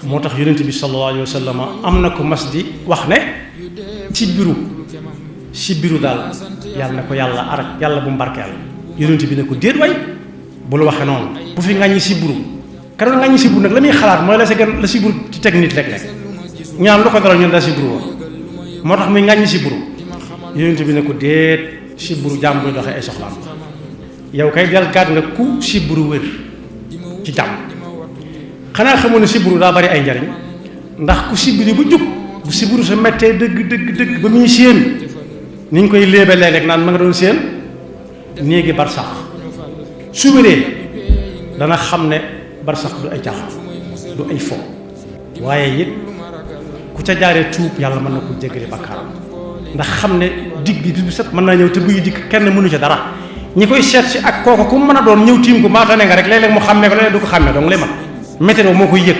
moo tax yonent bi sallallahu alayhi wa sallam am na ko mas di wax ne si biru daal yàlla na ko yàlla arak yàlla bu mbarkeel yonent bi ne ko déet way bu la waxee noonu bu fi ŋàññi si biru ka doon ŋàññi si biru nag la muy xalaat mooy la sa gën la si biru ci teg nit rek ñaan lu ko dara ñun daa si biru woon moo tax muy ŋàññi si biru yonent bi ne ko déet si biru jàmm buy doxee ay soxlaam yow kay del gàtt nga ku si biru wér ci jàmm xanaa xamoon ne si biru daa bari ay njariñ ndax ku si biru bu jub bu si biru sa mettee dëgg ba muy séen ni ñu koy léebe léeg-léeg naan ma nga doon séen néegi barsax su wéree dana xam ne barsax du ay caaxaan du ay fo waaye it ku ca jaaree tuub yàlla mën na ko jéggale bakkaaram ndax xam ne dig bi bu set mën naa ñëw te buy dikk kenn mënu ca dara ñi koy seet si ak kooku ku mën a doon ñëw tiim ko maatane nga rek léeg-léeg mu xàmmee ko léeg-léeg du ko xàmmee donc lay man météo moo koy yëg